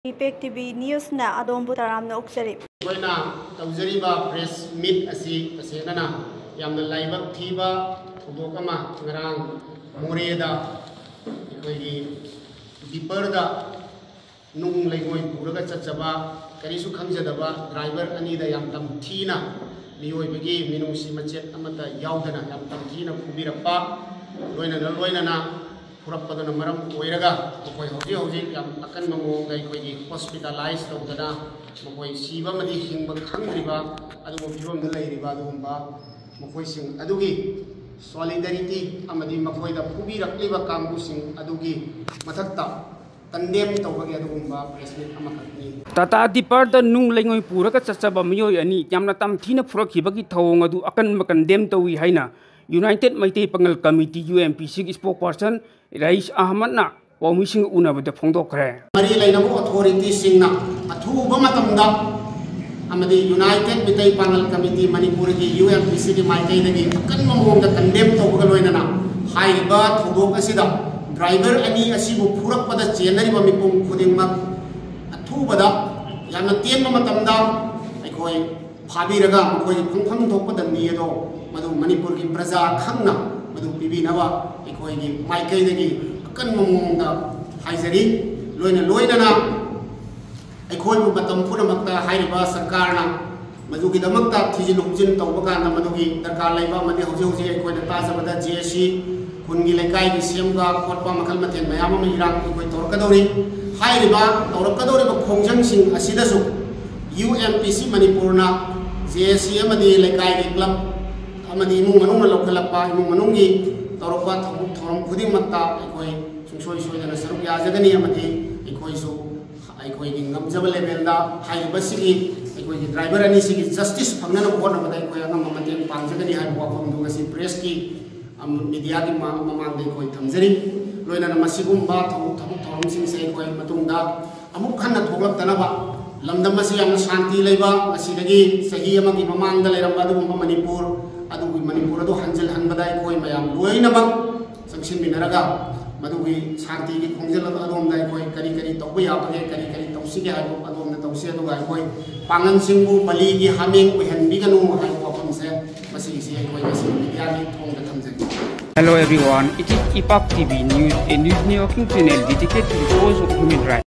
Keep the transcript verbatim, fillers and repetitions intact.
Impact T V ꯅ꯭ꯌꯨꯁꯅ ꯑꯗꯣꯝꯕꯨ ꯇꯔꯥꯝꯅ ꯑꯣꯛꯆꯔꯤ꯫ ꯑꯩꯈꯣꯏꯅ ꯇꯧꯖꯔꯤꯕ ꯄ꯭ꯔꯦꯁ ꯃꯤꯠ ꯑꯁꯤ ꯇꯁꯦꯡꯅꯅ ꯌꯥꯝꯅ ꯂꯥꯏꯕꯛ ꯊꯤꯕ ꯊꯧꯗꯣꯛ ꯑꯃ꯫ ꯉꯔꯥꯡ ꯃꯣꯔꯦꯗ ꯑꯩꯈꯣꯏꯒꯤ ꯗꯤꯄꯔꯗ ꯅꯨꯡ ꯂꯩꯉꯣꯏ ꯄꯨꯔꯒ ꯆꯠꯆꯕ, ꯀꯔꯤꯁꯨ ꯈꯪꯖꯗꯕ ꯗ꯭ꯔꯥꯏꯚꯔ ꯑꯅꯤꯗ ꯌꯥꯝ ꯇꯝꯊꯤꯅ ꯃꯤꯑꯣꯏꯕꯒꯤ ꯃꯤꯅꯨꯡꯁꯤ ꯃꯆꯦꯠ ꯑꯃꯠꯇ ꯌꯥꯎꯗꯅ ꯌꯥꯝ ꯇꯝꯊꯤꯅ ꯐꯨꯕꯤꯔꯛꯄ, ꯂꯣꯏꯅꯅ ꯂꯣꯏꯅꯅ ꯐꯨꯔꯛꯄꯗꯨꯅ ꯃꯔꯝ ꯑꯣꯏꯔꯒ ꯃꯈꯣꯏ ꯍꯧꯖꯤꯛ ꯍꯧꯖꯤꯛ ꯌꯥꯝ ꯑꯀꯟꯕ ꯃꯑꯣꯡꯗ ꯑꯩꯈꯣꯏꯒꯤ ꯍꯣꯁꯄꯤꯇꯥꯂꯥꯏꯁ ꯇꯧꯗꯅ ꯃꯈꯣꯏ ꯁꯤꯕ ꯑꯃꯗꯤ ꯍꯤꯡꯕ ꯈꯪꯗ꯭ꯔꯤꯕ ꯑꯗꯨꯒꯨꯝꯕ ꯐꯤꯕꯝꯗ ꯂꯩꯔꯤꯕ ꯑꯗꯨꯒꯨꯝꯕ ꯃꯈꯣꯏꯁꯤꯡ ꯑꯗꯨꯒꯤ ꯁꯣꯂꯤꯗꯔꯤꯇꯤ ꯑꯃꯗꯤ ꯃꯈꯣꯏꯗ ꯐꯨꯕꯤꯔꯛꯂꯤꯕ ꯀꯥꯡꯕꯨꯁꯤꯡ ꯑꯗꯨꯒꯤ ꯃꯊꯛꯇ ꯀꯟꯗꯦꯝ ꯇꯧꯕꯒꯤ ꯑꯗꯨꯒꯨꯝꯕ ꯄ꯭ꯔꯦꯁ ꯃꯤꯠ ꯑꯃꯈꯛꯅꯤ꯫ ꯇꯥꯇꯥ ꯗꯤꯄꯔꯗ ꯅꯨꯡ ꯂꯩꯉꯣꯏ ꯄꯨꯔꯒ ꯆꯠꯆꯕ ꯃꯤꯑꯣꯏ ꯑꯅꯤ ꯌꯥꯝꯅ ꯇꯝꯊꯤꯅ ꯐꯨꯔꯛꯈꯤꯕꯒꯤ ꯊꯧꯑꯣꯡ ꯑꯗꯨ ꯑꯀꯟꯕ ꯀꯟꯗꯦꯝ ꯇꯧꯏ ꯍꯥꯏꯅ ꯌꯨꯅꯥꯏꯇꯦꯗ ꯃꯩꯇꯩ ꯄꯥꯉꯜ ꯀꯃꯤꯇꯤ, ꯌꯨ ꯑꯦꯝ ꯄꯤ ꯁꯤꯒꯤ ꯏꯁꯄꯣꯛ ꯄꯥꯔꯁꯟ ꯔꯥꯏꯁ ꯑꯍꯃꯗꯅ ꯄꯥꯎꯃꯤꯁꯤꯡꯒ ꯎꯅꯕꯗ ꯐꯣꯡꯗꯣꯛꯈ꯭ꯔꯦ꯫ ꯃꯔꯤ ꯂꯩꯅꯕ ꯑꯣꯊꯣꯔꯤꯇꯤꯁꯤꯡꯅ ꯑꯊꯨꯕ ꯃꯇꯝꯗ ꯑꯃꯗꯤ ꯌꯨꯅꯥꯏꯇꯦꯗ ꯃꯤꯇꯩ ꯄꯥꯉꯜ ꯀꯃꯤꯇꯤ ꯃꯅꯤꯄꯨꯔꯒꯤ, ꯌꯨ ꯑꯦꯝ ꯄꯤ ꯁꯤꯒꯤ ꯃꯥꯏꯀꯩꯗꯒꯤ ꯑꯀꯟꯕ ꯃꯑꯣꯡꯗ ꯀꯟꯗꯦꯝ ꯇꯧꯕꯒ ꯂꯣꯏꯅꯅ ꯍꯥꯏꯔꯤꯕ ꯊꯧꯗꯣꯛ ꯑꯁꯤꯗ ꯗ꯭ꯔꯥꯏꯚꯔ ꯑꯅꯤ ꯑꯁꯤꯕꯨ ꯐꯨꯔꯛꯄꯗ ꯆꯦꯟꯅꯔꯤꯕ ꯃꯤꯄꯨꯝ ꯈꯨꯗꯤꯡꯃꯛ ꯑꯊꯨꯕꯗ, ꯌꯥꯝꯅ ꯇꯦꯟꯕ ꯃꯇꯝꯗ ꯑꯩꯈꯣꯏ ꯐꯥꯕꯤꯔꯒ ꯃꯈꯣꯏꯒꯤ ꯐꯪꯐꯝ ꯊꯣꯛꯄ ꯗꯟꯗꯤ ꯑꯗꯣ ꯃꯗꯨ ꯃꯅꯤꯄꯨꯔꯒꯤ ꯄ꯭ꯔꯖꯥ ꯈꯪꯅ ꯃꯗꯨ ꯄꯤꯕꯤꯅꯕ ꯑꯩꯈꯣꯏꯒꯤ ꯃꯥꯏꯀꯩꯗꯒꯤ ꯑꯀꯟꯕ ꯃꯑꯣꯡꯗ ꯍꯥꯏꯖꯔꯤ꯫ ꯂꯣꯏꯅ ꯂꯣꯏꯅꯅ ꯑꯩꯈꯣꯏꯕꯨ ꯃꯇꯝ ꯄꯨꯝꯅꯃꯛꯇ ꯍꯥꯏꯔꯤꯕ ꯁꯔꯀꯥꯔꯅ ꯃꯗꯨꯒꯤꯗꯃꯛꯇ ꯊꯤꯖꯤꯟ ꯍꯨꯝꯖꯤꯟ ꯇꯧꯕ ꯀꯥꯟꯗ ꯃꯗꯨꯒꯤ ꯗꯔꯀꯥꯔ ꯂꯩꯕ ꯑꯃꯗꯤ ꯍꯧꯖꯤꯛ ꯍꯧꯖꯤꯛ ꯑꯩꯈꯣꯏꯅ ꯇꯥꯖꯕꯗ ꯖꯦ ꯑꯦꯁ ꯁꯤ ꯈꯨꯟꯒꯤ ꯂꯩꯀꯥꯏꯒꯤ ꯁꯦꯝꯕ ꯈꯣꯠꯄ ꯃꯈꯜ ꯃꯊꯦꯜ ꯃꯌꯥꯝ ꯑꯃ ꯏꯔꯥꯡ ꯑꯩꯈꯣꯏ ꯇꯧꯔꯛꯀꯗꯧꯔꯤ꯫ ꯍꯥꯏꯔꯤꯕ ꯇꯧꯔꯛꯀꯗꯧꯔꯤꯕ ꯈꯣꯡꯖꯪꯁꯤꯡ ꯑꯁꯤꯗꯁꯨ ꯌꯨ ꯑꯦꯝ ꯄꯤ ꯁꯤ ꯃꯅꯤꯄꯨꯔꯅ ꯖꯦ ꯑꯦꯁ ꯁꯤ ꯑꯃꯗꯤ ꯂꯩꯀꯥꯏꯒꯤ ꯀ꯭ꯂꯕ ꯑꯃꯗꯤ ꯏꯃꯨꯡ ꯃꯅꯨꯡꯅ ꯂꯧꯈꯠꯂꯛꯄ ꯏꯃꯨꯡ ꯃꯅꯨꯡꯒꯤ ꯇꯧꯔꯛꯄ ꯊꯧ-, ꯊꯧꯔꯝ ꯈꯨꯗꯤꯡꯃꯛꯇ ꯑꯩꯈꯣꯏ ꯁꯨꯡꯁꯣꯏ ꯁꯣꯏꯗꯅ ꯁꯔꯨꯛ ꯌꯥꯖꯒꯅꯤ ꯑꯃꯗꯤ ꯑꯩꯈꯣꯏꯁꯨ ꯑꯩꯈꯣꯏꯒꯤ ꯉꯝꯖꯕ ꯂꯦꯚꯦꯜꯗ ꯍꯥꯏꯔꯤꯕꯁꯤꯒꯤ ꯑꯩꯈꯣꯏꯒꯤ ꯗ꯭ꯔꯥꯏꯚꯔ ꯑꯅꯤꯁꯤꯒꯤ ꯖꯁꯇꯤꯁ ꯐꯪꯅꯅꯕ ꯍꯣꯠꯅꯕꯗ ꯑꯩꯈꯣꯏ ꯑꯉꯝꯕ ꯃꯇꯦꯡ ꯄꯥꯡꯖꯒꯅꯤ ꯍꯥꯏꯕ ꯋꯥꯐꯝꯗꯨ ꯉꯁꯤ ꯄ꯭ꯔꯦꯁꯀꯤ ꯑꯃ-, ꯃꯤꯗꯤꯌꯥꯒꯤ ꯃꯥ-, ꯃꯃꯥꯡꯗ ꯑꯩꯈꯣꯏ ꯊꯝꯖꯔꯤ꯫ ꯂꯣꯏꯅꯅ ꯃꯁꯤꯒꯨꯝꯕ ꯊꯕꯛ, ꯊꯕꯛ ꯊꯧꯔꯝꯁꯤꯡꯁꯦ ꯑꯩꯈꯣꯏ ꯃꯇꯨꯡꯗ ꯑꯃꯨꯛ ꯍꯟꯅ ꯊꯣꯛꯂꯛꯇꯅꯕ, ꯂꯝꯗꯝ ꯑꯁꯤ ꯌꯥꯝꯅ ꯁꯥꯟꯇꯤ ꯂꯩꯕ, ꯉꯁꯤꯗꯒꯤ ꯆꯍꯤ ꯑꯃꯒꯤ ꯃꯃꯥꯡꯗ ꯂꯩꯔꯝꯕ ꯑꯗꯨꯒꯨꯝꯕ ꯃꯅꯤꯄꯨꯔ, ꯑꯗꯨꯒꯤ ꯃꯅꯤꯄꯨꯔ ꯑꯗꯨ ꯍꯟꯖꯤꯜꯍꯟꯕꯗ ꯑꯩꯈꯣꯏ ꯃꯌꯥꯝ ꯂꯣꯏꯅꯃꯛ ꯆꯪꯁꯤꯟꯃꯤꯟꯅꯔꯒ ꯃꯗꯨꯒꯤ ꯁꯥꯟꯇꯤꯒꯤ ꯈꯣꯡꯖꯦꯜ ꯑꯗꯨ ꯑꯗꯣꯝꯗ ꯑꯩꯈꯣꯏ ꯀꯔꯤ ꯀꯔꯤ ꯇꯧꯕ ꯌꯥꯕꯒꯦ, ꯀꯔꯤ ꯀꯔꯤ ꯇꯧꯁꯤꯒꯦ ꯍꯥꯏꯕ ꯑꯗꯣꯝꯗ ꯇꯧꯁꯤ꯫ ꯑꯗꯨꯒ ꯑꯩꯈꯣꯏ ꯄꯥꯡꯒꯜꯁꯤꯡꯕꯨ ꯕꯂꯤꯒꯤ ꯍꯥꯃꯦꯡ ꯑꯣꯏꯍꯟꯕꯤꯒꯅꯨ ꯍꯥꯏꯕ ꯋꯥꯐꯝꯁꯦ ꯃꯁꯤꯒꯤꯁꯤ ꯑꯩꯈꯣꯏ ꯉꯁꯤ ꯃꯤꯗꯤꯌꯥꯒꯤ ꯊꯣꯡꯗ ꯊꯝꯖꯒꯦ꯫ Hello everyone, it is Ipak T V News, a news networking channel dedicated to the cause of human rights.